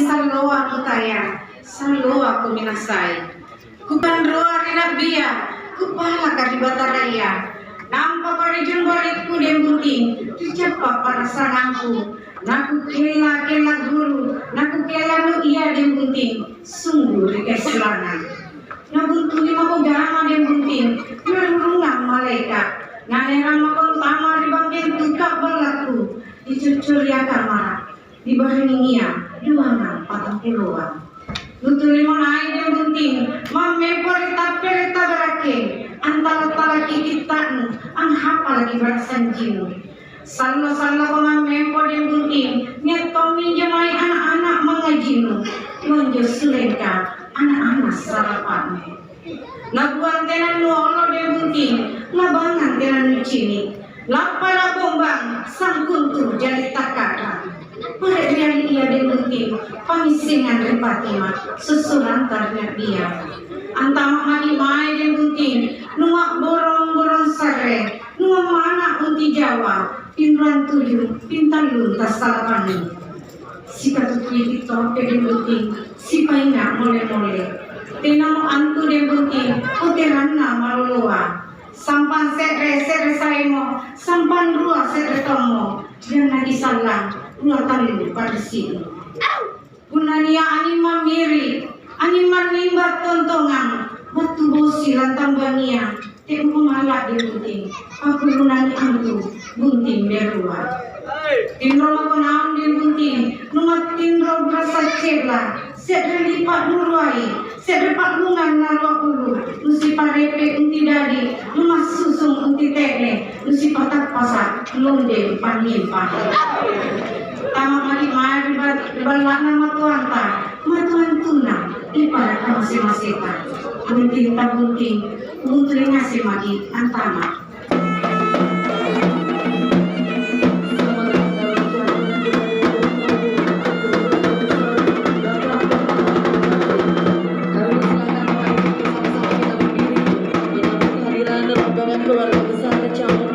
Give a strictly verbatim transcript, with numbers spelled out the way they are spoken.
Salloa kutaya, salloa kuminasai. Kupanroa ri Nabbia, kupalaka ri Bataraya. Nampa parijung barikku Deng Bunting, ri cappa pa'rasangangku. Nakukella-kella guru, nakukella nu ia Deng Bunting, sunggu ri kaislanga. Nabuntuli mako jama Deng Bunting, narurungang malaeka'. Naerang mako antama ri bangkeng tukka' ballakku, ri coccori akamara. Nibahangingia duangang patampuloang. Nutulimo nai Deng Bunting, mammempo ri tappere' tabarakkeng, antala-talaki kitta'nu, anghapalaki bara' sanjinu. Sallo-salloko mammempo Deng Bunting, nia' tomminjo mae ana'-ana' mangngajinu, lonjo sulengka ana'-ana' sarapa'nu. Nabuang tena nuolo Deng Bunting, labangang tena nucini'. Lappala' bombang, sangkuntu jali takka'rang. Pare' ri ali ia Deng Bunting, pangissengang ri Fatima, sussuranta ri Nabbia. Antama' maki' mae Deng Bunting, nua'borong-borong sarre, nuammana' unti Jawa, pinruang tuju, pintallung tassalapangi. Sikatutui toppe Deng Bunting, sipainga' mole-mole. Tenamo antu Deng Bunting, poteranna maloloa. Sampang se're, se're saimo, sampang rua, se're tommo, jannaki sallang, rua tallu parrisi'nu. Punna nia' animmang miri', animmang nimba tontongang, battu bosi lantang bangngia, te'mo malla' Deng Bunting, pakkulunangi antu bunting berua. Tinro mako naung Deng Bunting, numattinro burasa ce'la, se're lipa' nu ruai, se're pa'lungang na rua pulu, nusiparepe' unti dadi, numassusung unti te'ne, nusipatappasa' londeng pannimpa. Tama maki' mae ri ba-, ri balla'na matoanta, matoantuna, ipara' kamase-maseta. Bunting tabunting, kubuntuli ngaseng maki' antama'. Keluarga besar Cawang